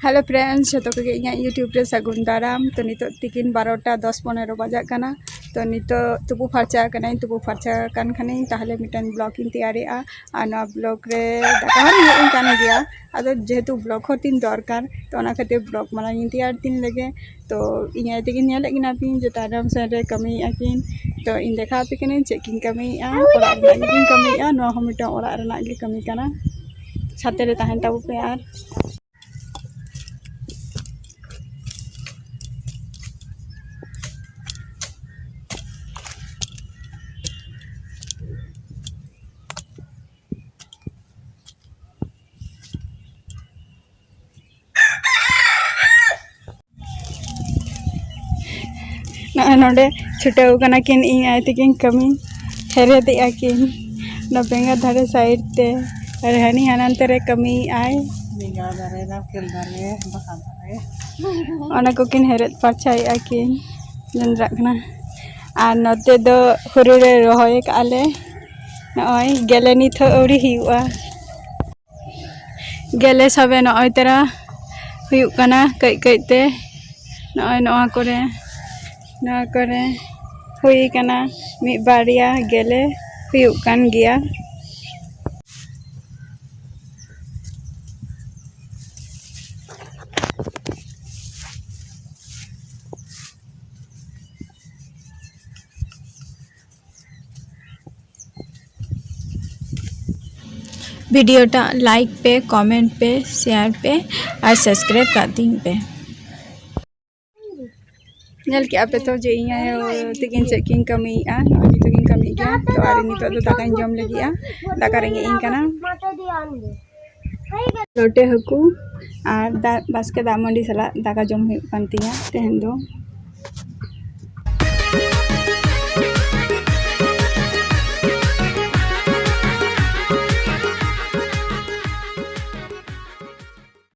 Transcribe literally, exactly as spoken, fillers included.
Hello friends, ᱡᱚᱛᱚ ᱠᱚᱜᱮ ᱤᱧᱟᱹᱜ YouTube ᱨᱮ ᱥᱟᱹᱜᱩᱱ ᱫᱟᱨᱟᱢ᱾ ᱛᱚ ᱱᱤᱛᱚᱜ ᱛᱤᱠᱤᱱ ᱵᱟᱨᱚᱴᱟ ᱫᱚᱥ ᱯᱚᱱᱮᱨᱚ ᱵᱟᱡᱟᱜ ᱠᱟᱱᱟ᱾ ᱛᱚ ᱱᱤᱛᱚᱜ ᱛᱩᱯᱩ ᱯᱷᱟᱨᱪᱟ ᱟᱠᱟᱱᱟᱹᱧ᱾ ᱛᱩᱯᱩ ᱯᱷᱟᱨᱪᱟ ᱟᱠᱟᱱ ᱠᱷᱟᱱᱤᱧ ᱛᱟᱦᱞᱮ ᱢᱤᱫᱴᱟᱝ vlog ᱤᱧ ᱛᱮᱭᱟᱨᱮᱜᱼᱟ᱾ ᱟᱨ ᱱᱚᱣᱟ vlog ᱨᱮ ᱫᱟᱠᱟ ᱦᱚᱸ ᱨᱮᱸᱜᱮᱡ ᱤᱧ ᱠᱟᱱ ᱜᱮᱭᱟ, ᱟᱫᱚ ᱡᱮᱦᱮᱛᱩ vlog ᱦᱚᱸ ᱛᱤᱧ ᱫᱚᱨᱠᱟᱨ, ᱛᱚ ᱚᱱᱟ ᱠᱷᱟᱹᱛᱤᱨ vlog ᱢᱟᱲᱟᱝ ᱤᱧ ᱛᱮᱭᱟᱨ ᱛᱤᱧ ᱞᱮᱜᱮ᱾ ᱛᱚ ᱤᱧ ᱟᱭ ᱛᱮᱜᱮᱧ ᱧᱮᱞᱮᱫ ᱠᱤᱱᱟ ᱯᱮ ᱡᱮ ᱛᱟᱭᱱᱚᱢ ᱥᱮᱱ ᱨᱮ ᱠᱟᱹᱢᱤᱭᱮᱫᱼᱟ ᱠᱤᱱ᱾ ᱛᱚ ᱤᱧ ᱫᱮᱠᱷᱟᱣ ᱟᱯᱮ ᱠᱟᱹᱱᱟᱹᱧ ᱪᱮᱫ ᱠᱤᱱ ᱠᱟᱹᱢᱤᱭᱮᱫᱼᱟ, ᱚᱲᱟᱜ ᱨᱮᱱᱟᱜ ᱜᱮᱠᱤᱱ ᱠᱟᱹᱢᱤᱭᱮᱫᱼᱟ᱾ ᱱᱚᱣᱟ ᱦᱚᱸ ᱢᱤᱫᱴᱟᱝ ᱚᱲᱟᱜ ᱨᱮᱱᱟᱜ ᱜᱮ ᱠᱟᱹᱢᱤ ᱠᱟᱱᱟ᱾ ᱥᱟᱛᱮ ᱨᱮ ᱛᱟᱦᱮᱱ ᱛᱟᱵᱚ ᱯᱮ ᱟᱨ ᱱᱚᱜᱼᱚᱭ ᱱᱚᱰᱮ ᱪᱷᱩᱴᱟᱹᱣ ᱠᱟᱱᱟ ᱠᱤᱱ, ᱤᱧ ᱟᱭ ᱛᱟᱹᱠᱤᱱ ᱠᱟᱹᱢᱤ ᱦᱮᱨᱮᱫᱮᱜᱼᱟ ᱠᱤᱱ᱾ ᱚᱱᱟ ᱵᱮᱸᱜᱟᱲ ᱫᱷᱟᱨᱮ side ᱛᱮ, ᱟᱨ ᱦᱟᱹᱱᱤ ᱦᱟᱱᱟᱱᱛᱮ ᱨᱮ ᱠᱟᱹᱢᱤᱭᱮᱫᱼᱟᱭ᱾ ᱵᱮᱸᱜᱟᱲ ᱫᱟᱨᱮ, ᱱᱟᱨᱠᱮᱞ ᱫᱟᱨᱮ, ᱵᱟᱦᱟ ᱫᱟᱨᱮ᱾ ᱚᱱᱟ ᱠᱚᱠᱤᱱ ᱦᱮᱨᱮᱫ ᱯᱟᱨᱪᱟᱭᱮᱫᱼᱟ ᱠᱤᱱ, ᱡᱚᱸᱰᱨᱟᱜ ᱠᱟᱱᱟ᱾ ᱟᱨ ᱱᱚᱛᱮ ᱫᱚ ᱦᱩᱲᱩ ᱞᱮ ᱨᱚᱦᱚᱭ ᱟᱠᱟᱫᱼᱟ ᱞᱮ᱾ ᱱᱚᱜᱼᱚᱭ ᱜᱮᱞᱮ ᱱᱤᱛ ᱦᱚᱸ ᱟᱹᱣᱨᱤ ᱦᱩᱭᱩᱜᱼᱟ᱾ ᱜᱮᱞᱮ ᱥᱟᱵᱮ ᱱᱚᱜᱼᱚᱭ ᱛᱚᱨᱟ ᱦᱩᱭᱩᱜ ᱠᱟᱱᱟ ᱠᱟᱹᱡ ᱠᱟᱹᱡ ᱛᱮ᱾ ᱱᱚᱜᱼᱚᱭ ᱱᱚᱣᱟ ᱠᱚᱨᱮ, ᱱᱚᱣᱟ ᱠᱚᱨᱮ ᱦᱩᱭ ᱠᱟᱱᱟ, ᱢᱤᱫ ᱵᱟᱨᱭᱟ ᱜᱮᱞᱮ ᱦᱩᱭᱩᱜ ᱠᱟᱱ ᱜᱮᱭᱟ᱾ Video ᱴᱟᱜ like ᱯᱮ, comment ᱯᱮ, share ᱯᱮ ᱟᱨ subscribe ᱠᱟᱜ ᱛᱤᱧ ᱯᱮ᱾ ᱧᱮᱞ ᱠᱮᱜᱼᱟ ᱯᱮ ᱛᱚ ᱡᱮ ᱤᱧ ᱟᱭᱳ ᱛᱤᱠᱤᱱ ᱪᱮᱫ ᱠᱤᱱ ᱠᱟᱹᱢᱤᱭᱮᱫᱼᱟ᱾ ᱱᱚᱜᱼᱚᱭ ᱱᱤᱛᱚᱜ ᱠᱤᱱ ᱠᱟᱹᱢᱤᱭᱮᱫ ᱜᱮᱭᱟ᱾ ᱛᱚ ᱟᱨ ᱱᱤᱛᱚᱜ ᱫᱚ ᱫᱟᱠᱟᱧ ᱡᱚᱢ ᱞᱟᱹᱜᱤᱫᱼᱟ᱾ ᱫᱟᱠᱟ ᱨᱮᱸᱜᱮᱡ ᱤᱧ ᱠᱟᱱᱟ᱾ ᱞᱚᱴᱮ ᱦᱟᱹᱠᱩ ᱟᱨ ᱫᱟᱜ, ᱵᱟᱥᱠᱮ ᱫᱟᱜ ᱢᱟᱹᱰᱤ ᱥᱟᱞᱟᱜ ᱫᱟᱠᱟ ᱡᱚᱢ ᱦᱩᱭᱩᱜ ᱠᱟᱱ ᱛᱤᱧᱟ ᱛᱮᱦᱮᱧ ᱫᱚ᱾